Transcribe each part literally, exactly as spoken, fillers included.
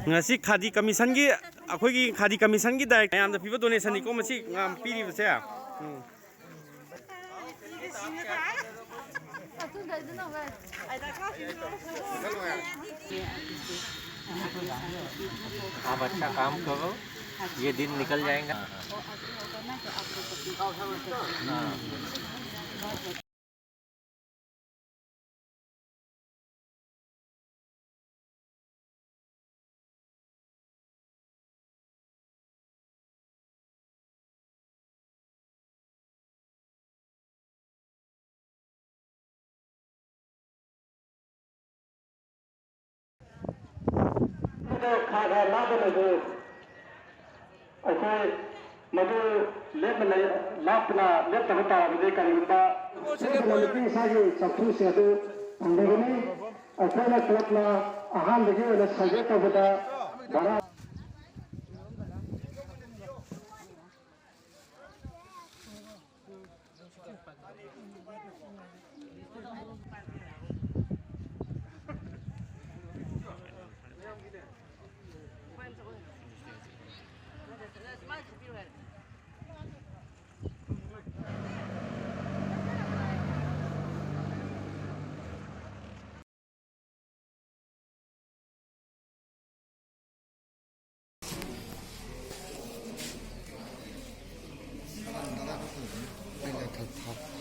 ꯉꯁꯤ ꯈꯥꯗꯤ ꯀꯃꯤꯁꯟꯒꯤ, ꯑꯩꯈꯣꯏꯒꯤ ꯈꯥꯗꯤ ꯀꯃꯤꯁꯟꯒꯤ ꯗꯥꯏꯔꯦꯛ ꯃꯌꯥꯝꯗ ꯄꯤꯕ ꯗꯣꯅꯦꯁꯟꯅꯤꯀꯣ ꯃꯁꯤ ꯉꯥ ꯄꯤꯔꯤꯕꯁꯦ꯫ ꯎꯝ꯫ आप अच्छा काम करो, ये दिन निकल जाएगा। ꯈꯥ ꯈꯥ ꯂꯥꯞꯅ ꯂꯩꯕ ꯑꯩꯈꯣꯏ ꯃꯗꯨ ꯂꯦꯞꯅ ꯂꯩ-, ꯂꯥꯞꯅ ꯂꯦꯞꯇꯕ ꯇꯥꯔꯕꯗꯤ ꯀꯔꯤꯒꯨꯝꯕ ꯅꯨꯄꯤ ꯏꯁꯥꯒꯤ ꯆꯥꯛꯊꯨꯁꯤꯡ ꯑꯗꯨ ꯐꯪꯗꯒꯅꯤ꯫ ꯑꯩꯈꯣꯏꯅ ꯀ꯭ꯂꯕꯅ ꯑꯍꯥꯟꯕꯒꯤ ꯑꯣꯏꯅ ꯁꯖꯦꯁ ꯇꯧꯕꯗ ꯚꯔꯥ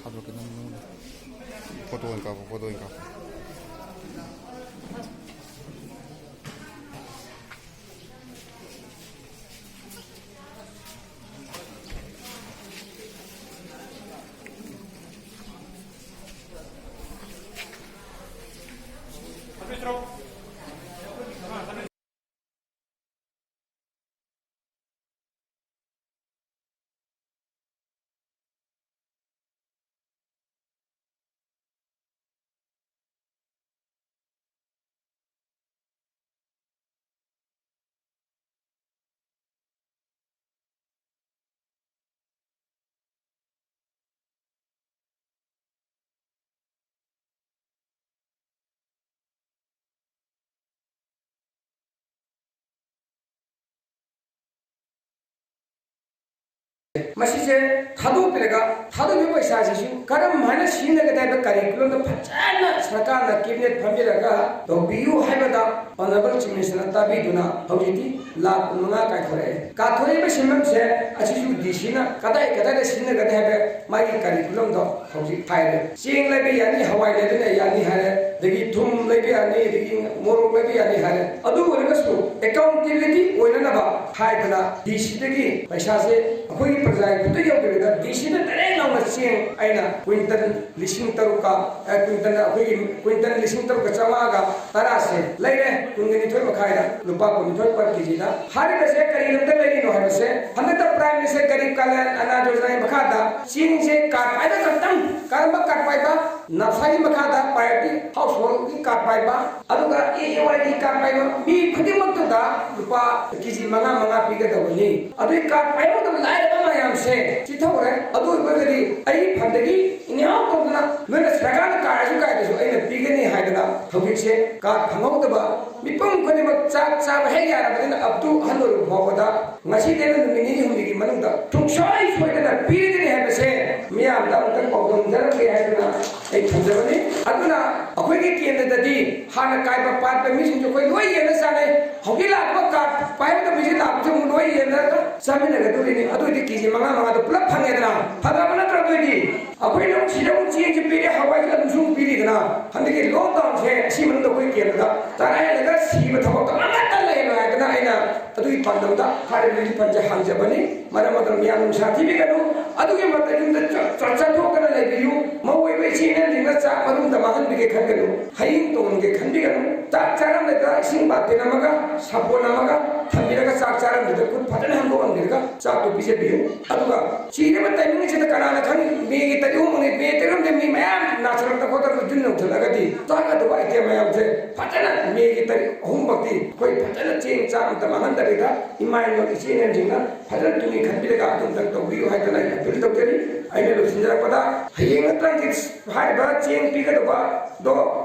ꯊꯥꯗꯣꯛꯀꯦ ꯅꯪ ꯐꯣꯇꯣ ꯑꯣꯏꯅ ꯀꯥꯞꯄꯣ, ꯐꯣꯇꯣ ꯑꯣꯏꯅ ꯀꯥꯞꯄꯣ꯫ ꯃꯁꯤꯁꯦ ꯊꯥꯗꯣꯛꯄꯤꯔꯒ, ꯊꯥꯗꯣꯛꯄꯤꯕ ꯄꯩꯁꯥꯁꯤꯁꯨ ꯀꯔꯝ ꯍꯥꯏꯅ ꯁꯤꯖꯤꯟꯅꯒꯗꯦ ꯍꯥꯏꯕ ꯀꯔꯤꯀꯨꯂꯝꯗꯣ ꯐꯖꯅ ꯁꯔꯀꯥꯔꯅ ꯀꯦꯕꯤꯅꯦꯠ ꯐꯝꯕꯤꯔꯒ ꯇꯧꯕꯤꯌꯨ ꯍꯥꯏꯕꯗ ꯑꯣꯅꯔꯦꯕꯜ ꯆꯤꯐ ꯃꯤꯅꯤꯁꯇꯔꯅ ꯇꯥꯕꯤꯗꯨꯅ ꯍꯧꯖꯤꯛꯇꯤ ꯂꯥꯈ ꯀꯨꯟꯃꯉꯥ ꯀꯥꯏꯊꯣꯔꯛꯑꯦ꯫ ꯀꯥꯏꯊꯣꯔꯛꯏꯕ ꯁꯦꯟꯐꯝꯁꯦ ꯑꯁꯤꯁꯨ ꯗꯤ ꯁꯤꯅ ꯀꯗꯥꯏ ꯀꯗꯥꯏꯗ ꯁꯤꯖꯤꯟꯅꯒꯗꯦ ꯍꯥꯏꯕ ꯃꯥꯒꯤ ꯀꯔꯤꯀꯨꯂꯝꯗꯣ ꯍꯧꯖꯤꯛ ꯍꯥꯏꯔꯦ꯫ ꯆꯦꯡ ꯂꯩꯕ ꯌꯥꯅꯤ, ꯍꯋꯥꯏ ꯂꯩꯕ ꯌꯥꯅꯤ ꯍꯥꯏꯔꯦ, ꯑꯗꯒꯤ ꯊꯨꯝ ꯂꯩꯕ ꯌꯥꯅꯤ, ꯑꯗꯒꯤ ꯃꯣꯔꯣꯛ ꯂꯩꯕ ꯌꯥꯅꯤ ꯍꯥꯏꯔꯦ꯫ ꯑꯗꯨ ꯑꯣꯏꯔꯒꯁꯨ ꯑꯦꯀꯥꯎꯟꯇꯦꯕꯤꯂꯤꯇꯤ ꯑꯣꯏꯅꯅꯕ ꯍꯥꯏꯗꯅ ꯗꯤ ꯁꯤꯗꯒꯤ ꯄꯩꯁꯥꯁꯦ ꯑꯩꯈꯣꯏꯒꯤ ꯄ꯭ꯔꯖꯥꯒꯤ ꯈꯨꯠꯇ ꯌꯧꯗꯕꯤꯗ ꯗꯤ ꯁꯤꯗ ꯗꯥꯏꯔꯦꯛ ꯂꯥꯎꯅ ꯆꯦꯡ ꯑꯩꯅ ꯀ꯭ꯋꯤꯟꯇꯜ ꯂꯤꯁꯤꯡ ꯇꯔꯨꯛꯀ, ꯑꯦ, ꯀ꯭ꯋꯤꯟꯇꯜ, ꯑꯩꯈꯣꯏꯒꯤ ꯀ꯭ꯋꯤꯟꯇꯜ ꯂꯤꯁꯤꯡ ꯇꯔꯨꯛꯀ ꯆꯥꯝꯃꯉꯥꯒ ꯇꯔꯥꯁꯦ ꯂꯩꯔꯦ, ꯀꯨꯟꯒ ꯅꯤꯊꯣꯏ ꯃꯈꯥꯏꯗ, ꯂꯨꯄꯥ ꯀꯨꯟꯅꯤꯊꯣꯏ per ꯀꯦꯖꯤꯗ꯫ ꯍꯥꯏꯔꯤꯕꯁꯦ ꯀꯔꯤ ꯂꯝꯗ ꯂꯩꯔꯤꯅꯣ ꯍꯥꯏꯕꯁꯦ, ꯍꯟꯗꯛꯇ ꯄ꯭ꯔꯥꯏꯝ ꯃꯤꯅꯤꯁꯇꯔ ꯒꯔꯤꯕ ꯀꯜꯌꯥꯟ ꯑꯟꯅ ꯌꯣꯖꯅꯥꯒꯤ ꯃꯈꯥꯗ ꯆꯦꯡꯁꯦ ꯀꯥꯔꯗ ꯄꯥꯏꯕ ꯈꯛꯇꯪ, ꯀꯔꯝꯕ ꯀꯥꯔꯗ ꯄꯥꯏꯕ? ꯅꯞꯁꯥꯒꯤ ꯃꯈꯥꯗ priority household ꯀꯤ ꯀꯥꯔꯗ ꯄꯥꯏꯕ, ꯑꯗꯨꯒ ꯑꯦ ꯑꯦ ꯋꯥꯏ ꯒꯤ ꯀꯥꯔꯗ ꯄꯥꯏꯕ ꯃꯤ ꯈꯨꯗꯤꯡꯃꯛꯇꯨꯗ ꯂꯨꯄꯥ ꯀꯦꯖꯤ ꯃꯉꯥ ꯃꯉꯥ ꯄꯤꯒꯗꯕꯅꯤ꯫ ꯑꯗꯨꯒꯤ ꯀꯥꯔꯗ ꯄꯥꯏꯍꯧꯗꯕ ꯂꯥꯏꯔꯕ ꯃꯌꯥꯝꯁꯦ ꯆꯤꯊꯍꯧꯔꯦ꯫ ꯑꯗꯨ ꯑꯣꯏꯔꯒꯗꯤ ꯑꯩ ꯐꯟꯗꯒꯤ anyhow ꯇꯧꯗꯅ ꯅꯣꯏꯅ ꯁꯔꯀꯥꯔꯅ ꯀꯥꯏꯔꯁꯨ ꯀꯥꯏꯗ꯭ꯔꯁꯨ ꯑꯩꯅ ꯄꯤꯒꯅꯤ ꯍꯥꯏꯗꯅ ꯍꯧꯖꯤꯛꯁꯦ ꯀꯥꯔꯗ ꯐꯪꯍꯧꯗꯕ ꯃꯤꯄꯨꯝ ꯈꯨꯗꯤꯡꯃꯛ ꯆꯥꯛ ꯆꯥꯕ ꯍꯦꯛ ꯌꯥꯔꯕꯅꯤꯅ up to ꯑꯍꯜ ꯑꯣꯏꯔꯕ ꯐꯥꯎꯕꯗ ꯉꯁꯤꯗꯩꯅ ꯅꯨꯃꯤꯠ ꯅꯤꯅꯤ ꯍꯨꯝꯅꯤꯒꯤ ꯃꯅꯨꯡꯗ ꯁꯨꯡꯁꯣꯏ ꯁꯣꯏꯗꯅ ꯄꯤꯔꯒꯅꯤ ꯍꯥꯏꯕꯁꯦ ꯃꯤꯌꯥꯝꯗ ꯑꯃꯨꯛꯇꯪ ꯄꯥꯎꯗꯝꯖꯔꯝꯒꯦ ꯍꯥꯏꯗꯨꯅ ꯑꯩ ꯊꯝꯖꯕꯅꯤ꯫ ꯑꯗꯨꯅ ꯑꯩꯈꯣꯏꯒꯤ ꯀꯦꯟꯗ꯭ꯔꯗꯗꯤ ꯍꯥꯟꯅ ꯀꯥꯏꯕ ꯄꯥꯠꯄ ꯃꯤꯁꯤꯡꯁꯨ ꯑꯩꯈꯣꯏ ꯂꯣꯏ ꯌꯦꯟꯅ ꯆꯥꯅꯩ꯫ ꯍꯧꯖꯤꯛ ꯂꯥꯛꯄ ꯀꯥꯔꯗ ꯄꯥꯏꯍꯧꯗꯕ ꯃꯤꯁꯤ ꯂꯥꯛꯄꯁꯨ ꯑꯃꯨꯛ ꯂꯣꯏ ꯌꯦꯟꯅꯔꯒ ꯆꯥꯃꯤꯟꯅꯒꯗꯣꯔꯤꯅꯤ꯫ ꯑꯗꯨ ꯑꯣꯏꯗꯤ ꯀꯦꯖꯤ ꯃꯉꯥ ꯃꯉꯥꯗꯣ ꯄꯨꯂꯞ ꯐꯪꯉꯦꯗꯅ, ꯐꯖꯕ ꯅꯠꯇ꯭ꯔꯣ? ꯑꯗꯨ ꯑꯣꯏꯗꯤ ꯑꯩꯈꯣꯏꯅ ꯑꯃꯨꯛ ꯁꯤꯗ ꯑꯃꯨꯛ ꯆꯦꯡꯁꯨ ꯄꯤꯔꯦ, ꯍꯋꯥꯏꯁꯨ ꯑꯗꯨꯝꯁꯨ ꯑꯃꯨꯛ ꯄꯤꯔꯤꯗꯅ꯫ ꯍꯟꯗꯛꯀꯤ ꯂꯣꯛꯗꯥꯎꯟꯁꯦ ꯑꯁꯤ ꯃꯅꯨꯡꯗ ꯑꯩꯈꯣꯏ ꯀꯦꯟꯗ꯭ꯔꯗ ꯇꯔꯥ ꯍꯦꯜꯂꯒ ꯁꯤꯕ ꯊꯕꯛꯇꯣ ꯑꯃꯠꯇ ꯂꯩꯔꯣꯏ ꯍꯥꯏꯗꯅ ꯑꯩꯅ ꯑꯗꯨꯒꯤ ꯄꯥꯟꯗꯝꯗ ꯍꯥꯏꯔꯤꯕ ꯔꯤꯂꯤꯐ ꯐꯟꯁꯦ ꯍꯥꯡꯖꯕꯅꯤ꯫ ꯃꯔꯝ ꯑꯗꯨꯅ ꯃꯤꯌꯥꯝ ꯅꯨꯡꯁꯥ ꯊꯤꯕꯤꯒꯅꯨ꯫ ꯑꯗꯨꯒꯤ ꯃꯇꯝꯗ ꯆꯠ-, ꯆꯠ-, ꯆꯠꯊꯣꯛꯇꯅ ꯂꯩꯕꯤꯌꯨ꯫ ꯃꯧ ꯑꯣꯏꯕ ꯏꯆꯦ ꯏꯅꯥꯎꯁꯤꯡꯅ ꯆꯥꯛ ꯃꯔꯨꯝꯗ ꯃꯥꯡꯍꯟꯕꯤꯒꯦ ꯈꯟꯒꯅꯨ꯫ ꯍꯌꯦꯡ ꯇꯣꯡꯍꯟꯒꯦ ꯈꯟꯕꯤꯒꯅꯨ꯫ ꯆꯥꯛ ꯆꯥꯔꯝꯗꯥꯏꯗ ꯏꯁꯤꯡ ꯕꯥꯇꯤꯟ ꯑꯃꯒ ꯁꯥꯄꯣꯟ ꯑꯃꯒ ꯊꯝꯕꯤꯔꯒ ꯆꯥꯛ ꯆꯥꯔꯝꯗꯥꯏꯗ ꯈꯨꯠ ꯐꯖꯅ ꯍꯥꯝꯗꯣꯛꯍꯟꯕꯤꯔꯒ ꯆꯥꯛꯇꯨ ꯄꯤꯖꯕꯤꯌꯨ꯫ ꯑꯗꯨꯒ ꯁꯤꯔꯤꯕ ꯇꯥꯏꯃꯤꯡ ꯑꯁꯤꯗ ꯀꯅꯥꯅ ꯈꯪ, ꯃꯦꯒꯤ ꯇꯔꯤꯛ ꯑꯍꯨꯝ, ꯃꯦ ꯇꯔꯤꯛ ꯑꯍꯨꯝꯗ ꯃꯤ ꯃꯌꯥꯝ ꯅꯥꯁꯤꯜꯂꯛꯇ ꯈꯣꯠꯇꯅ ꯖꯨꯟ ꯌꯧꯁꯤꯜꯂꯛꯑꯒꯗꯤ ꯆꯥꯒꯗꯕ ꯑꯥꯏꯇꯦꯝ ꯃꯌꯥꯝꯁꯦ ꯐꯖꯅ ꯃꯦꯒꯤ ꯇꯔꯤꯛ ꯑꯍꯨꯝ ꯐꯥꯎꯗꯤ ꯑꯩꯈꯣꯏ ꯐꯖꯅ ꯆꯦꯡ ꯆꯥꯛ ꯑꯝꯇ ꯃꯥꯡꯍꯟꯗꯕꯤꯗ ꯏꯃꯥ ꯏꯅꯧ ꯏꯆꯦ ꯏꯅꯦꯁꯤꯡꯅ ꯐꯖꯅ ꯇꯨꯃꯤ ꯈꯟꯕꯤꯔꯒ ꯑꯗꯨꯝꯇꯪ ꯇꯧꯕꯤꯌꯨ ꯍꯥꯏꯗꯅ ꯑꯩ ꯑꯄꯤꯜ ꯇꯧꯖꯔꯤ꯫ ꯑꯩꯅ ꯂꯣꯏꯁꯤꯟꯖꯔꯛꯄꯗ ꯍꯌꯦꯡ ꯅꯠꯇ꯭ꯔꯒ ꯍꯥꯏꯔꯤꯕ ꯆꯦꯡ ꯄꯤꯒꯗꯕꯗꯣ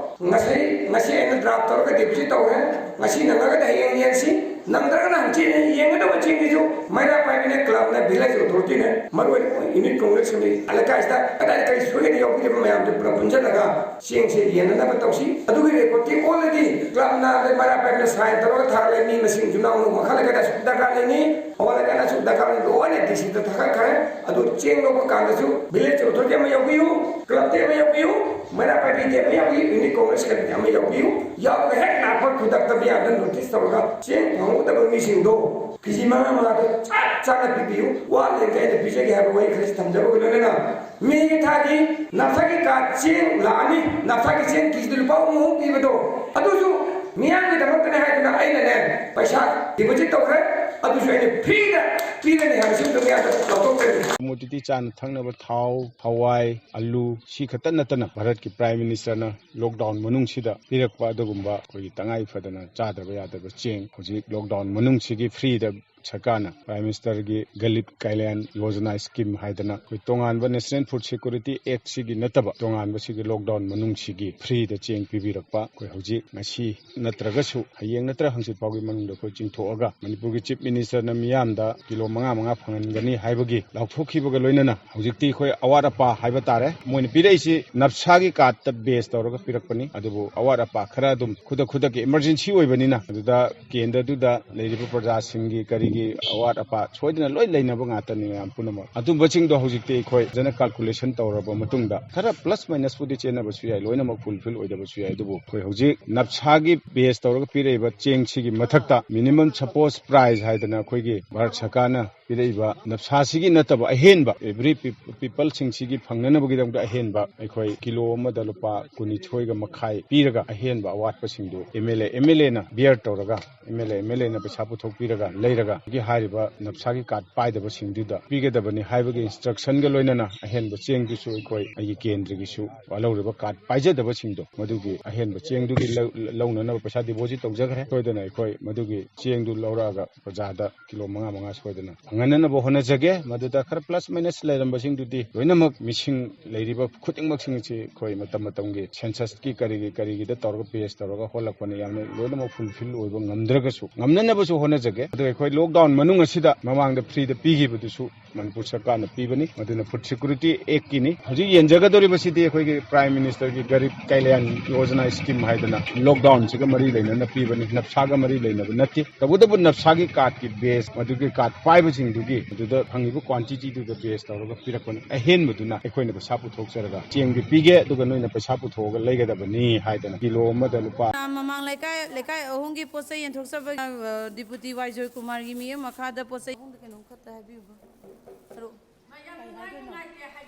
ꯉꯁꯤ, ꯉꯁꯤ ꯑꯩꯅ ꯗ꯭ꯔꯥꯐ ꯇꯧꯔꯒ ꯗꯤꯄꯣꯖꯤꯠ ꯇꯧꯔꯦ꯫ ꯉꯁꯤ ꯅꯪꯉꯒꯗꯤ ꯍꯌꯦꯡ ꯌꯦꯡꯁꯤ, ꯅꯪꯗ꯭ꯔꯒꯅ ꯍꯪꯆꯤꯠ ꯌꯦꯡꯒꯗꯕ ꯆꯦꯡꯁꯤꯁꯨ ꯃꯩꯔꯥ ꯄꯥꯏꯕꯤꯅ ꯀ꯭ꯂꯕꯅ ꯚꯤꯂꯦꯖ ꯑꯣꯊꯣꯔꯤꯇꯤꯅ, ꯃꯔꯨꯑꯣꯏꯅ ꯌꯨꯅꯤꯠ ꯀꯣꯡꯒ꯭ꯔꯦꯁ ꯀꯃꯤꯇꯤ, ꯑ, ꯂꯩꯀꯥꯏꯁꯤꯗ ꯀꯗꯥꯏꯗ ꯀꯔꯤ ꯁꯣꯏꯒꯅꯤ ꯌꯥꯎꯕꯤꯔꯤꯕ ꯃꯌꯥꯝꯗꯣ ꯄꯨꯂꯞ ꯄꯨꯟꯁꯤꯜꯂꯒ ꯆꯦꯡꯁꯦ ꯌꯦꯟꯅꯅꯕ ꯇꯧꯁꯤ꯫ ꯑꯗꯨꯒꯤ ꯔꯦꯀꯣꯔꯗꯇꯤ ꯑꯣꯜꯔꯦꯗꯤ ꯀ꯭ꯂꯕꯅ ꯑꯗꯩ ꯃꯩꯔꯥ ꯄꯥꯏꯕꯤꯅ ꯁꯥꯏꯟ ꯇꯧꯔꯒ ꯊꯥꯔꯒ ꯂꯩ, ꯃꯤ ꯃꯁꯤꯡ ꯌꯨꯝꯅꯥꯎ ꯃꯈꯜ ꯂꯩꯀꯥꯏꯗ ꯑꯁꯨꯛ ꯗꯔꯀꯥꯔ ꯂꯩꯅꯤ, ꯑꯣꯜꯂꯒꯅ ꯑꯁꯨꯛ ꯗꯔꯀꯥꯔ ꯂꯩꯅꯤ, ꯂꯣꯏꯅ ꯗꯤ ꯁꯤꯗ ꯊꯥꯒꯠꯈ꯭ꯔꯦ꯫ ꯑꯗꯨ ꯆꯦꯡ ꯂꯧꯕ ꯀꯥꯟꯗꯁꯨ ꯚꯤꯂꯦꯖ ꯑꯣꯊꯣꯔꯤꯇꯤ ꯑꯃ ꯌꯥꯎꯕꯤꯌꯨ, ꯀ꯭ꯂꯕꯇꯤ ꯑꯃ ꯌꯥꯎꯕꯤꯌꯨ, ꯃꯩꯔꯥ ꯄꯥꯏꯕꯤꯗꯤ ꯑꯃ ꯌꯥꯎꯕꯤꯌꯨ, ꯌꯨꯅꯤꯠ ꯀꯣꯡꯒ꯭ꯔꯦꯁ ꯀꯃꯤꯇꯤ ꯑꯃ ꯌꯥꯎꯕꯤꯌꯨ꯫ ꯌꯥꯎꯔꯒ ꯍꯦꯛ ꯂꯥꯛꯄ ꯈꯨꯗꯛꯇ ꯃꯤꯌꯥꯝꯗ ꯅꯣꯇꯤꯁ ꯇꯧꯔꯒ ꯆꯦꯡ ꯐꯪꯍꯧꯗꯕ ꯃꯤꯁꯤꯡꯗꯣ ꯀꯦꯖꯤ ꯃꯉꯥ ꯃꯉꯥꯗꯣ ꯆꯞ ꯆꯥꯅ ꯄꯤꯕꯤꯌꯨ꯫ ꯋꯥꯠꯂꯦ ꯑꯩꯅ ꯄꯤꯖꯒꯦ ꯍꯥꯏꯕ ꯋꯥꯍꯩ ꯈꯔꯁꯤ ꯊꯝꯖꯕꯒ ꯂꯣꯏꯅꯅ ꯃꯦꯒꯤ ꯊꯥꯒꯤ ꯅꯞꯁꯥꯒꯤ ꯀꯥꯔꯗ ꯆꯦꯡ ꯂꯥꯛꯑꯅꯤ, ꯅꯞꯁꯥꯒꯤ ꯆꯦꯡ ꯀꯦꯖꯤꯗ ꯂꯨꯄꯥ ꯑꯍꯨꯝ ꯑꯍꯨꯝ ꯄꯤꯕꯗꯣ, ꯑꯗꯨꯁꯨ ꯃꯤꯌꯥꯝꯒꯤꯗꯃꯛꯇꯅꯦ ꯍꯥꯏꯗꯅ ꯑꯩꯅꯅꯦ ꯄꯩꯁꯥ ꯗꯤꯄꯣꯖꯤꯠ ꯇꯧꯈ꯭ꯔꯦ, ꯑꯗꯨꯁꯨ ꯑꯩꯅ ꯐ꯭ꯔꯤꯗ ꯄꯤꯔꯅꯤ ꯍꯥꯏꯕꯁꯤꯃꯁꯨ ꯃꯤꯌꯥꯝꯗ ꯂꯥꯎꯊꯣꯛꯆꯔꯤ꯫ ꯀꯃꯣꯗꯤꯇꯤ ꯆꯥꯅ ꯊꯛꯅꯕ ꯊꯥꯎ, ꯍꯋꯥꯏ, ꯑꯂꯨ, ꯁꯤ ꯈꯛꯇ ꯅꯠꯇꯅ ꯚꯥꯔꯠꯀꯤ ꯄ꯭ꯔꯥꯏꯝ ꯃꯤꯅꯤꯁꯇꯔꯅ ꯂꯣꯛꯗꯥꯎꯟ ꯃꯅꯨꯡꯁꯤꯗ ꯄꯤꯔꯛꯄ ꯑꯗꯨꯒꯨꯝꯕ ꯑꯩꯈꯣꯏꯒꯤ ꯇꯉꯥꯏ ꯐꯗꯅ ꯆꯥꯗꯕ ꯌꯥꯗꯕ ꯆꯦꯡ ꯍꯧꯖꯤꯛ ꯂꯣꯛꯗꯥꯎꯟ ꯃꯅꯨꯡꯁꯤꯒꯤ ꯐ꯭ꯔꯤꯗ ꯁꯔꯀꯥꯔꯅ ꯄ꯭ꯔꯥꯏꯝ ꯃꯤꯅꯤꯁꯇꯔꯒꯤ ꯒꯔꯤꯕ ꯀꯜꯌꯥꯟ ꯌꯣꯖꯅꯥ ꯁ꯭ꯀꯤꯝ ꯍꯥꯏꯗꯅ ꯑꯩꯈꯣꯏ ꯇꯣꯉꯥꯟꯕ ꯅꯦꯁꯅꯦꯜ ꯐꯨꯗ ꯁꯦꯀ꯭ꯌꯨꯔꯤꯇꯤ ꯑꯦꯛꯁꯤꯒꯤ ꯅꯠꯇꯕ ꯇꯣꯉꯥꯟꯕꯁꯤꯒꯤ ꯂꯣꯛꯗꯥꯎꯟ ꯃꯅꯨꯡꯁꯤꯒꯤ ꯐ꯭ꯔꯤꯗ ꯆꯦꯡ ꯄꯤꯕꯤꯔꯛꯄ ꯑꯩꯈꯣꯏ ꯍꯧꯖꯤꯛ ꯉꯁꯤ ꯅꯠꯇ꯭ꯔꯒꯁꯨ ꯍꯌꯦꯡ ꯅꯠꯇ꯭ꯔ ꯍꯪꯆꯤꯠ ꯐꯥꯎꯒꯤ ꯃꯅꯨꯡꯗ ꯑꯩꯈꯣꯏ ꯆꯤꯡꯊꯣꯛꯑꯒ ꯃꯅꯤꯄꯨꯔꯒꯤ ꯆꯤꯐ ꯃꯤꯅꯤꯁꯇꯔꯅ ꯃꯤꯌꯥꯝꯗ ꯀꯤꯂꯣ ꯃꯉꯥ ꯃꯉꯥ ꯐꯪꯍꯟꯒꯅꯤ ꯍꯥꯏꯕꯒꯤ ꯂꯥꯎꯊꯣꯛꯈꯤꯕꯒ ꯂꯣꯏꯅꯅ ꯍꯧꯖꯤꯛꯇꯤ ꯑꯩꯈꯣꯏ ꯑꯋꯥꯠ ꯑꯄꯥ ꯍꯥꯏꯕ ꯇꯥꯔꯦ, ꯃꯣꯏꯅ ꯄꯤꯔꯛꯏꯁꯤ ꯅꯞꯁꯥꯒꯤ ꯀꯥꯔꯠꯇ ꯕꯦꯁ ꯇꯧꯔꯒ ꯄꯤꯔꯛꯄꯅꯤ꯫ ꯑꯗꯨꯕꯨ ꯑꯋꯥꯠ ꯑꯄꯥ ꯈꯔ ꯑꯗꯨꯝ ꯈꯨꯗꯛ ꯈꯨꯗꯛꯀꯤ ꯏꯃꯔꯖꯦꯟꯁꯤ ꯑꯣꯏꯕꯅꯤꯅ ꯑꯗꯨꯗ ꯀꯦꯟꯗ꯭ꯔꯗꯨꯗ ꯂꯩꯔꯤꯕ ꯄ꯭ꯔꯖꯥꯁꯤꯡꯒꯤ ꯀꯔꯤꯒꯤ ꯑꯋꯥꯠ ꯑꯄꯥ ꯁꯣꯏꯗꯅ ꯂꯣꯏ ꯂꯩꯅꯕ ꯉꯥꯛꯇꯅꯤ ꯃꯌꯥꯝ ꯄꯨꯝꯅꯃꯛ꯫ ꯑꯗꯨꯝꯕꯁꯤꯡꯗꯣ ꯍꯧꯖꯤꯛꯇꯤ ꯑꯩꯈꯣꯏ ꯐꯖꯅ ꯀꯥꯜꯀꯨꯂꯦꯁꯟ ꯇꯧꯔꯕ ꯃꯇꯨꯡꯗ ꯈꯔ ꯄ꯭ꯂꯁ ꯃꯥꯏꯅꯁꯄꯨꯗꯤ ꯆꯦꯟꯅꯕꯁꯨ ꯌꯥꯏ, ꯂꯣꯏꯅꯃꯛ ꯐꯨꯜꯐꯤꯜ ꯑꯣꯏꯗꯕꯁꯨ ꯌꯥꯏ, ꯑꯗꯨꯕꯨ ꯑꯩꯈꯣꯏ ꯍꯧꯖꯤꯛ ꯅꯞꯁꯥꯒꯤ ꯕꯦꯁ ꯇꯧꯔꯒ ꯄꯤꯔꯛꯏꯕ ꯆꯦꯡꯁꯤꯒꯤ ꯃꯊꯛꯇ ꯃꯤꯅꯤꯃꯝ ꯁꯄꯣꯁ ꯄ꯭ꯔꯥꯏꯁ ꯍꯥꯏꯗꯅ ꯑꯩꯈꯣꯏꯒꯤ ꯚꯥꯔꯠ ꯁꯔꯀꯥꯔꯅ ꯄꯤꯔꯛꯏꯕ ꯅꯞꯁꯥꯁꯤꯒꯤ ꯅꯠꯇꯕ ꯑꯍꯦꯟꯕ ꯑꯦꯚ꯭ꯔꯤ ꯄꯤꯄꯜꯁꯤꯡꯁꯤꯒꯤ ꯐꯪꯅꯅꯕꯒꯤꯗꯃꯛꯇ ꯑꯍꯦꯟꯕ ꯑꯩꯈꯣꯏ ꯀꯤꯂꯣ ꯑꯃꯗ ꯂꯨꯄꯥ ꯀꯨꯟꯅꯤꯊꯣꯏꯒ ꯃꯈꯥꯏ ꯄꯤꯔꯒ ꯑꯍꯦꯟꯕ ꯑꯋꯥꯠꯄꯁꯤꯡꯗꯨ M L A, M L ꯑꯦꯅ ꯕꯤꯌꯔ ꯇꯧꯔꯒ, M L A, M L ꯑꯦꯅ ꯄꯩꯁꯥ ꯄꯨꯊꯣꯛꯄꯤꯔꯒ ꯂꯩꯔꯒ ꯍꯧꯖꯤꯛ ꯍꯥꯏꯔꯤꯕ ꯅꯞꯁꯥꯒꯤ ꯀꯥꯔꯗ ꯄꯥꯏꯗꯕꯁꯤꯡꯗꯨꯗ ꯄꯤꯒꯗꯕꯅꯤ ꯍꯥꯏꯕꯒꯤ ꯏꯟꯁꯇ꯭ꯔꯛꯁꯟꯒ ꯂꯣꯏꯅꯅ ꯑꯍꯦꯟꯕ ꯆꯦꯡꯗꯨꯁꯨ ꯑꯩꯈꯣꯏ ꯑꯩꯒꯤ ꯀꯦꯟꯗ꯭ꯔꯒꯤꯁꯨ ꯂꯧꯔꯤꯕ ꯀꯥꯔꯗ ꯄꯥꯏꯖꯗꯕꯁꯤꯡꯗꯣ ꯃꯗꯨꯒꯤ ꯑꯍꯦꯟꯕ ꯆꯦꯡꯗꯨꯒꯤ ꯂꯧ-, ꯂꯧꯅꯅꯕ ꯄꯩꯁꯥ ꯗꯤꯄꯣꯖꯤꯠ ꯇꯧꯖꯈ꯭ꯔꯦ꯫ ꯁꯣꯏꯗꯅ ꯑꯩꯈꯣꯏ ꯃꯗꯨꯒꯤ ꯆꯦꯡꯗꯨ ꯂꯧꯔꯛꯑꯒ ꯄ꯭ꯔꯖꯥꯗ ꯀꯤꯂꯣ ꯃꯉꯥ ꯃꯉꯥ ꯁꯣꯏꯗꯅ ꯐꯪꯍꯟꯅꯅꯕ ꯍꯣꯠꯅꯖꯒꯦ꯫ ꯃꯗꯨꯗ ꯈꯔ ꯄ꯭ꯂꯁ ꯃꯥꯏꯅꯁ ꯂꯩꯔꯝꯕꯁꯤꯡꯗꯨꯗꯤ ꯂꯣꯏꯅꯃꯛ ꯃꯤꯁꯤꯡ ꯂꯩꯔꯤꯕ ꯈꯨꯗꯤꯡꯃꯛꯁꯤꯡꯁꯤ ꯑꯩꯈꯣꯏ ꯃꯇꯝ ꯃꯇꯝꯒꯤ ꯁꯦꯟꯁꯁꯀꯤ ꯀꯔꯤꯒꯤ ꯀꯔꯤꯒꯤꯗ ꯇꯧꯔꯒ ꯕꯦꯁ ꯇꯧꯔꯒ ꯍꯣꯜꯂꯛꯄꯅ ꯌꯥꯝꯅ ꯂꯣꯏꯅꯃꯛ ꯐꯨꯜꯐꯤꯜ ꯑꯣꯏꯕ ꯉꯝꯗ꯭ꯔꯒꯁꯨ ꯉꯝꯅꯅꯕꯁꯨ ꯍꯣꯠꯅꯖꯒꯦ꯫ ꯑꯗꯣ ꯑꯩꯈꯣꯏ ꯂꯣꯛ ꯂꯣꯛꯗꯥꯎꯟ ꯃꯅꯨꯡ ꯑꯁꯤꯗ ꯃꯃꯥꯡꯗ ꯐ꯭ꯔꯤꯗ ꯄꯤꯈꯤꯕꯗꯨꯁꯨ ꯃꯅꯤꯄꯨꯔ ꯁꯔꯀꯥꯔꯅ ꯄꯤꯕꯅꯤ꯫ ꯃꯗꯨꯅ ꯐꯨꯗ ꯁꯦꯀ꯭ꯌꯨꯔꯤꯇꯤ ꯑꯦꯛꯀꯤꯅꯤ꯫ ꯍꯧꯖꯤꯛ ꯌꯦꯟꯖꯒꯗꯧꯔꯤꯕꯁꯤꯗꯤ ꯑꯩꯈꯣꯏꯒꯤ ꯄ꯭ꯔꯥꯏꯝ ꯃꯤꯅꯤꯁꯇꯔꯒꯤ ꯒꯔꯤꯕ ꯀꯜꯌꯥꯟ ꯌꯣꯖꯅꯥ ꯁ꯭ꯀꯤꯝ ꯍꯥꯏꯗꯅ ꯂꯣꯛꯗꯥꯎꯟꯁꯤꯒ ꯃꯔꯤ ꯂꯩꯅꯅ ꯄꯤꯕꯅꯤ, ꯅꯞꯁꯥꯒ ꯃꯔꯤ ꯂꯩꯅꯕ ꯅꯠꯇꯦ꯫ ꯇꯧꯕꯇꯕꯨ ꯅꯞꯁꯥꯒꯤ ꯀꯥꯔꯗꯀꯤ ꯕꯦꯁ, ꯃꯗꯨꯒꯤ ꯀꯥꯔꯗ ꯄꯥꯏꯕꯁꯤꯡꯗꯨꯒꯤ ꯑꯗꯨꯗ ꯐꯪꯉꯤꯕ ꯀ꯭ꯋꯥꯟꯇꯤꯇꯤꯗꯨꯗ ꯕꯦꯁ ꯇꯧꯔꯒ ꯄꯤꯔꯛꯄꯅꯤ꯫ ꯑꯍꯦꯟꯕꯗꯨꯅ ꯑꯩꯈꯣꯏꯅ ꯄꯩꯁꯥ ꯄꯨꯊꯣꯛꯆꯔꯒ ꯆꯦꯡꯗꯤ ꯄꯤꯒꯦ, ꯑꯗꯨꯒ ꯅꯣꯏꯅ ꯄꯩꯁꯥ ꯄꯨꯊꯣꯛꯑꯒ ꯂꯩꯒꯗꯕꯅꯤ ꯍꯥꯏꯗꯅ ꯀꯤꯂꯣ ꯑꯃꯗ ꯂꯨꯄꯥ ꯃꯃꯥꯡ ꯂꯩꯀꯥꯏ, ꯂꯩꯀꯥꯏ ꯑꯍꯨꯝꯒꯤ ꯄꯣꯠ ꯆꯩ ꯌꯦꯟꯊꯣꯛꯆꯕ, ꯑ, ꯗꯤꯄꯨꯇꯤ ꯋꯥꯏ ꯖꯣꯏꯀꯨꯃꯥꯔꯒꯤ ꯃꯤꯠꯌꯦꯡ ꯃꯈꯥꯗ ꯄꯣꯠ ꯆꯩ ꯑꯍꯨꯝꯗ ꯀꯩꯅꯣꯝꯈꯛꯇ ꯍꯥꯏꯕꯤꯌꯨꯕ꯫ ꯁꯔꯨꯛ꯫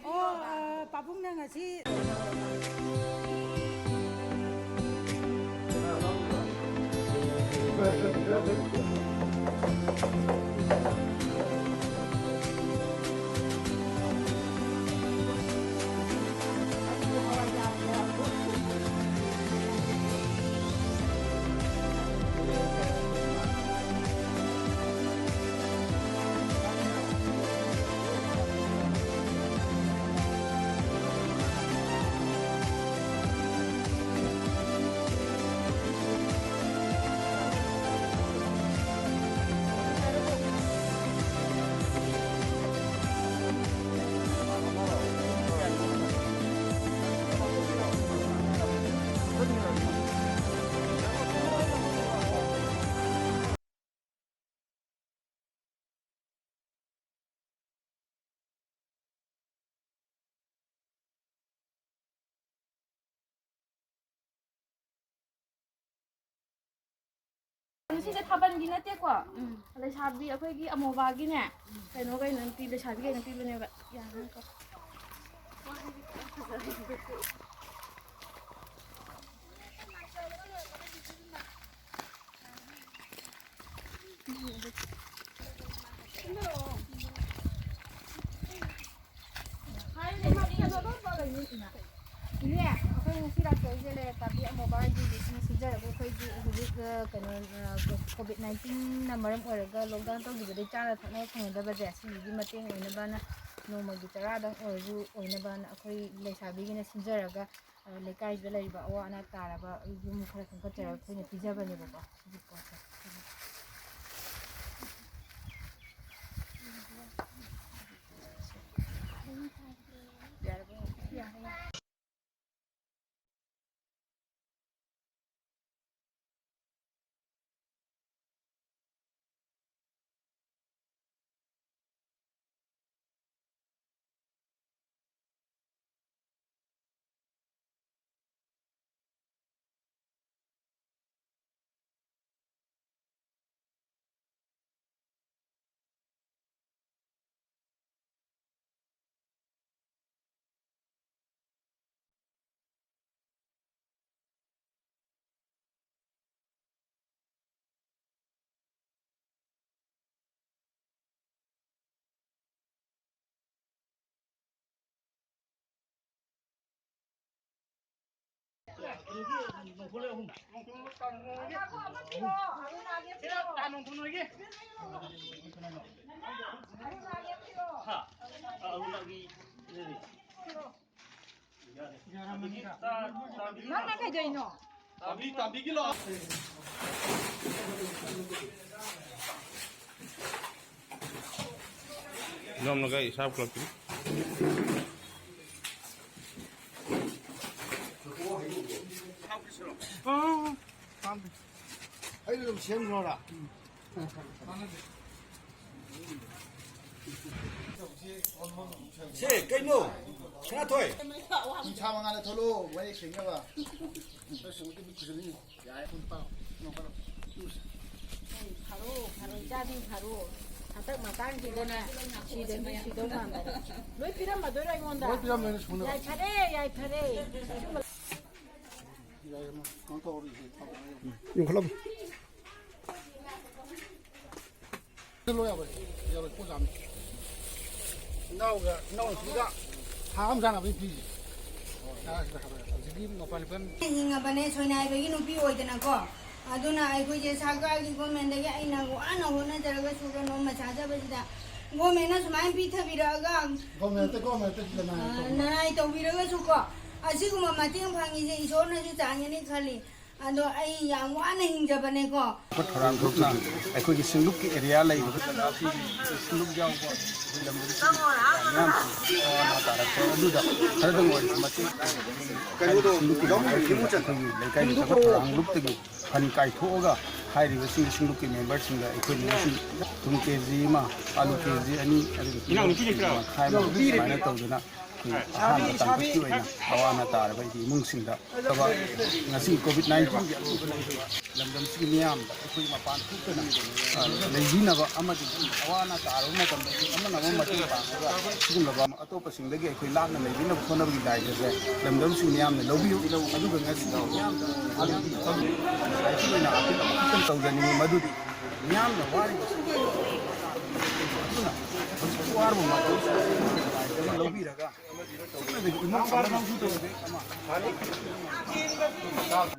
ꯑꯣ, ꯑ, ꯄꯥꯕꯨꯡꯅ ꯉꯁꯤ ꯁꯤꯁꯦ ꯊꯥꯕꯜꯒꯤ ꯅꯠꯇꯦꯀꯣ꯫ ꯎꯝ꯫ ꯂꯩꯁꯥꯕꯤ ꯑꯩꯈꯣꯏꯒꯤ ꯑꯃꯣꯕꯥꯒꯤꯅꯦ, ꯀꯩꯅꯣ, ꯀꯩꯅꯣ ꯄꯤ-, ꯂꯩꯁꯥꯕꯤ ꯀꯩꯅꯣ ꯄꯤꯕꯅꯦꯕ꯫ ꯌꯥꯔꯅꯤꯀꯣ꯫ ꯏꯅꯦ, ꯑꯩꯈꯣꯏ ꯉꯁꯤ ꯂꯥꯛꯆꯔꯤꯁꯦ ꯂꯩꯔꯛ ꯇꯥꯕꯤ ꯑꯃꯣꯕꯥ ꯍꯣꯏꯒꯤ ꯂꯤꯁꯤꯡ ꯁꯤꯟꯖꯔꯒ ꯑꯩꯈꯣꯏꯒꯤ ꯍꯧꯖꯤꯛ, ꯑ, ꯀꯩꯅꯣ, ꯑ, ꯀꯣ-, ꯀꯣꯚꯤꯗ ꯅꯥꯏꯟꯇꯤꯟꯅ ꯃꯔꯝ ꯑꯣꯏꯔꯒ ꯂꯣꯛꯗꯥꯎꯟ ꯇꯧꯈꯤꯕꯗꯒꯤ ꯆꯥꯅ ꯊꯛꯅꯕ ꯐꯪꯅꯗꯕꯁꯦ, ꯁꯤꯒꯤ ꯃꯇꯦꯡ ꯑꯣꯏꯅꯕꯅ ꯅꯣꯡꯃꯒꯤ ꯆꯔꯥꯗꯪ ꯑꯣꯏꯔꯁꯨ ꯑꯣꯏꯅꯕꯅ ꯑꯩꯈꯣꯏ ꯂꯩꯁꯥꯕꯤꯒꯤꯅ ꯁꯤꯟꯖꯔꯒ, ꯑ, ꯂꯩꯀꯥꯏꯁꯤꯗ ꯂꯩꯔꯤꯕ ꯑꯋꯥ ꯑꯅꯥ ꯇꯥꯔꯕ ꯌꯨꯝ ꯈꯔ ꯈꯟꯒꯠꯆꯔꯒ ꯑꯩꯈꯣꯏꯅ ꯄꯤꯖꯕꯅꯦꯕꯀꯣ, ꯁꯤꯒꯤ ꯄꯣꯠꯁꯦ꯫ ꯅꯣꯡꯊꯣꯡ ꯂꯩ ꯑꯍꯨꯝ꯫ ꯅꯣꯡꯊꯣꯡ ꯂꯩ ꯀꯥꯡꯍꯧꯒꯤ꯫ ꯁꯤꯗ ꯇꯥ ꯅꯣꯡꯊꯣꯡ ꯂꯩꯒꯦ꯫ ꯍꯥ? ꯑ, ꯑꯔꯨꯅꯥꯒꯤ ꯂꯩꯔꯤ꯫ ꯌꯥꯔꯦ꯫ ꯑꯗꯒꯤ ꯇꯥ-, ꯇꯥꯕꯤ-, ꯅꯪꯅ ꯀꯩꯗꯧꯔꯤꯅꯣ? ꯇꯥꯕꯤ-, ꯇꯥꯕꯤꯒꯤ ꯂꯥꯛꯑꯣ꯫ ꯌꯥꯝꯅ ꯀꯩ ꯏꯁꯥ ꯄꯨꯂꯞꯀꯤ꯫ ꯑꯥ, ꯄꯥꯝꯗꯦ꯫ ꯑꯩꯅ ꯑꯗꯨꯝ ꯁꯦꯝꯈ꯭ꯔꯣꯔꯥ? ꯁꯦ, ꯀꯩꯅꯣ? ꯁꯅꯥꯊꯣꯏ꯫ ꯀꯨꯟꯊ꯭ꯔꯥ ꯃꯉꯥꯗ ꯊꯣꯛꯂꯛꯑꯣ, ꯋꯥꯔꯤ ꯁꯦꯡꯅꯕ꯫ ꯐꯥꯔꯣ, ꯐꯥꯔꯣ, ꯏꯆꯥꯗꯤ ꯐꯥꯔꯣ꯫ ꯍꯟꯗꯛ ꯃꯇꯥꯡꯁꯤꯗꯅꯦ, ꯁꯤꯗꯒꯤ ꯁꯤꯗꯧ ꯃꯥꯟꯗꯔꯦ꯫ ꯂꯣꯏ ꯄꯤꯔꯝꯃꯗꯣꯏꯔꯣ ꯑꯩꯉꯣꯟꯗ? ꯂꯣꯏ ꯄꯤꯔꯝꯃꯦ, ꯁꯨꯅꯕ꯫ ꯌꯥꯏꯐꯔꯦ, ꯌꯥꯏꯐꯔꯦ꯫ ꯌꯨꯡꯈꯠꯂꯝꯃꯨ꯫ ꯏꯅꯥꯎꯒ, ꯏꯅꯥꯎꯅꯨꯄꯤꯒ ꯊꯥ ꯑꯃ ꯆꯥꯅꯕꯒꯤ ꯐꯤꯁꯦ꯫ ꯉꯔꯥꯡꯁꯤꯗ ꯍꯥꯞꯄꯦ꯫ ꯍꯧꯖꯤꯛꯀꯤ ꯃꯄꯥꯟ ꯂꯨꯄꯥ ꯍꯤꯡꯉꯕꯅꯦ ꯁꯣꯏꯅꯥꯏꯕꯒꯤ ꯅꯨꯄꯤ ꯑꯣꯏꯗꯅꯀꯣ꯫ ꯑꯗꯨꯅ ꯑꯩꯈꯣꯏꯁꯦ ꯁꯔꯀꯥꯔꯒꯤ ꯒꯣꯔꯃꯦꯟꯗꯒꯤ ꯑꯩꯅ ꯋꯥꯅ ꯍꯣꯠꯅꯖꯔꯒꯁꯨ ꯅꯣꯡꯃ ꯆꯥꯖꯕꯁꯤꯗ ꯒꯣꯔꯃꯦꯟꯅ ꯁꯨꯃꯥꯏꯅ ꯄꯤꯊꯕꯤꯔꯛꯑꯒ, ꯒꯣꯔꯃꯦꯟꯇ, ꯒꯣꯔꯃꯦꯟꯇ ꯁꯤꯗ ꯅꯥꯏ ꯑ, ꯇꯧꯕ꯫ ꯅꯔꯥꯏ ꯇꯧꯕꯤꯔꯒꯁꯨꯀꯣ, ꯑꯁꯤꯒꯨꯝꯕ ꯃꯇꯦꯡ ꯐꯪꯉꯤꯁꯦ ꯏꯁꯣꯔꯅꯁꯨ ꯆꯥꯟꯒꯅꯤ ꯈꯜꯂꯤ꯫ ꯑꯗꯣ ꯑꯩ ꯌꯥꯝ ꯋꯥꯅ ꯍꯤꯡꯖꯕꯅꯦꯀꯣ꯫ ꯊꯧꯔꯥꯡ ꯒ꯭ꯔꯨꯞꯅ ꯑꯩꯈꯣꯏꯒꯤ ꯁꯤꯡꯂꯨꯞꯀꯤ ꯑꯦꯔꯤꯌꯥ ꯂꯩꯔꯤꯕ ꯖꯒꯥꯁꯤꯡ ꯁꯤꯡꯂꯨꯞ ꯌꯥꯎꯕ ꯑꯩꯈꯣꯏ ꯂꯝꯗꯝꯒꯤ ꯃꯌꯥꯝꯁꯤꯡ ꯑꯋꯥ ꯑꯅꯥ ꯇꯥꯔꯛꯄ ꯑꯗꯨꯗ ꯈꯔꯗꯪ ꯑꯣꯏꯔꯁꯨ ꯃꯇꯦꯡ ꯄꯥꯡꯅꯕ ꯁꯤꯡꯂꯨꯞꯀꯤ ꯃꯦꯝꯕꯔꯁꯤꯡꯗ ꯑꯩꯈꯣꯏꯒꯤ ꯂꯩꯀꯥꯏꯒꯤ ꯆꯥꯎꯈꯠ ꯊꯧꯔꯥꯡ ꯒ꯭ꯔꯨꯞꯇꯒꯤ ꯐꯟ ꯀꯥꯏꯊꯣꯛꯑꯒ ꯍꯥꯏꯔꯤꯕꯁꯤꯡ ꯁꯤꯡꯂꯨꯞꯀꯤ ꯃꯦꯝꯕꯔꯁꯤꯡꯗ ꯑꯩꯈꯣꯏꯅ ꯉꯁꯤ ꯊꯨꯝ ꯀꯦ ꯖꯤ ꯑꯃ, ꯑꯥꯂꯨ ꯀꯦ ꯖꯤ ꯑꯅꯤ, ꯑꯗꯨꯒ ꯏꯅꯥꯎꯅꯨꯄꯤꯅ ꯄꯤꯔꯛꯑꯣ꯫ ꯃꯈꯥꯏ ꯑꯃ ꯁꯨꯃꯥꯏꯅ ꯇꯧꯗꯨꯅ ꯑꯩꯈꯣꯏ ꯑꯍꯥꯟꯕ ꯇꯥꯡꯀꯛꯀꯤ ꯑꯣꯏꯅ ꯑꯋꯥ ꯑꯅꯥ ꯇꯥꯔꯕ ꯑꯩꯒꯤ ꯏꯃꯨꯡꯁꯤꯡꯗ ꯊꯕꯛ ꯉꯁꯤ ꯀꯣꯚꯤꯗ ꯅꯥꯏꯟꯇꯤꯟꯒꯤ ꯑꯀꯤꯕ ꯂꯩꯔꯤꯕ ꯂꯝꯗꯝꯁꯤꯒꯤ ꯃꯤꯌꯥꯝꯗ ꯑꯩꯈꯣꯏ ꯃꯄꯥꯟ ꯊꯣꯛꯇꯅ, ꯑ, ꯂꯩꯕꯤꯅꯕ ꯑꯃꯗꯤ ꯑꯋꯥ ꯑꯅꯥ ꯇꯥꯔꯕ ꯃꯇꯝꯗ ꯑꯃꯅ ꯑꯃ ꯃꯇꯦꯡ ꯄꯥꯡꯅꯕ ꯁꯤꯒꯨꯝꯂꯕ ꯑꯇꯣꯞꯄꯁꯤꯡꯗꯒꯤ ꯑꯩꯈꯣꯏ ꯂꯥꯞꯅ ꯂꯩꯕꯤꯅꯕ ꯍꯣꯠꯅꯕꯒꯤ ꯗꯥꯏꯇꯁꯦ ꯂꯝꯗꯝꯁꯤꯡ ꯃꯤꯌꯥꯝꯅ ꯂꯧꯕꯤꯌꯨ꯫ ꯑꯗꯨꯒ ꯉꯁꯤ ꯃꯤꯌꯥꯝꯗ ꯁꯣꯁꯥꯏꯇꯤꯒꯤ ꯑꯣꯏꯅ ꯑꯄꯤꯜ ꯑꯃꯈꯛꯇꯪ ꯇꯧꯖꯅꯤꯡꯉꯤ, ꯃꯗꯨꯗꯤ ꯃꯤꯌꯥꯝꯅ ꯋꯥꯔꯤꯕꯁꯤꯡ ꯑꯗꯨꯅ ꯍꯧꯖꯤꯛꯀꯤ ꯋꯥꯔꯕ ꯃꯇꯝꯁꯤꯗ ꯂꯧꯕꯤꯔꯒ ꯁꯨꯞꯅꯗꯒꯤ ꯏꯃꯨꯡ ꯑꯃꯅ ꯆꯦꯡ ꯕꯦꯛ ꯑꯃ ꯆꯥꯡ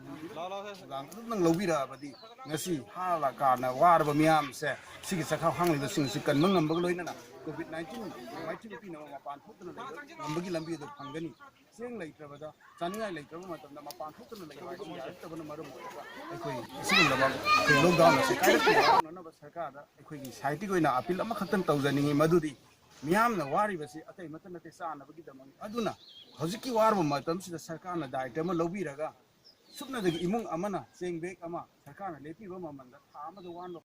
ꯑꯗꯨꯝꯅ ꯂꯧꯕꯤꯔꯛꯑꯕꯗꯤ, ꯉꯁꯤ ꯍꯥꯔ ꯀꯥꯟꯅ ꯋꯥꯔꯕ ꯃꯤꯌꯥꯝꯁꯦ, ꯁꯤꯒꯤ ꯆꯈꯥꯎ ꯍꯥꯡꯂꯤꯕꯁꯤꯡꯁꯤ ꯀꯟꯕ ꯉꯝꯕꯒ ꯂꯣꯏꯅꯅ ꯀꯣꯚꯤꯗ ꯅꯥꯏꯟꯇꯤꯟ ꯃꯥꯏꯊꯤꯕ ꯄꯤꯅꯕ ꯃꯄꯥꯟ ꯊꯣꯛꯇꯅ ꯂꯩꯕ ꯉꯝꯕꯒꯤ ꯂꯝꯕꯤ ꯑꯗꯨ ꯐꯪꯒꯅꯤ꯫ ꯆꯦꯡ ꯂꯩꯇ꯭ꯔꯕꯗ, ꯆꯥꯅꯤꯡꯉꯥꯏ ꯂꯩꯇ꯭ꯔꯕ ꯃꯇꯝꯗ ꯃꯄꯥꯟ ꯊꯣꯛꯇꯅ ꯂꯩꯕ ꯍꯥꯏꯁꯤ ꯌꯥꯔꯛꯇꯕꯅ ꯃꯔꯝ ꯑꯣꯏꯔꯒ ꯑꯩꯈꯣꯏ ꯑꯁꯤꯒꯨꯝꯂꯕ ꯑꯩꯈꯣꯏ ꯂꯣꯛꯗꯥꯎꯟ ꯑꯁꯤ ꯀꯥꯏꯔꯛꯇꯅꯕ ꯁꯔꯀꯥꯔꯗ ꯑꯩꯈꯣꯏꯒꯤ ꯁꯥꯏꯠꯇꯒꯤ ꯑꯣꯏꯅ ꯑꯄꯤꯜ ꯑꯃꯈꯛꯇꯪ ꯇꯧꯖꯅꯤꯡꯉꯤ, ꯃꯗꯨꯗꯤ ꯃꯤꯌꯥꯝꯅ ꯋꯥꯔꯤꯕꯁꯤ ꯑꯇꯩ ꯑꯃꯠꯇ ꯅꯠꯇꯦ, ꯆꯥꯅꯕꯒꯤꯗꯃꯛꯅꯤ꯫ ꯑꯗꯨꯅ ꯍꯧꯖꯤꯛꯀꯤ ꯋꯥꯔꯕ ꯃꯇꯝꯁꯤꯗ ꯁꯔꯀꯥꯔꯅ ꯗꯥꯏꯇ ꯑꯃ ꯂꯧꯕꯤꯔꯒ ꯁꯨꯞꯅꯗꯒꯤ ꯏꯃꯨꯡ ꯑꯃꯅ ꯆꯦꯡ ꯕꯦꯛ ꯑꯃ ꯁꯔꯀꯥꯔꯅ ꯂꯦꯞꯄꯤꯕ ꯃꯃꯜꯗ ꯊꯥ ꯑꯃꯗ ꯋꯥꯟꯕ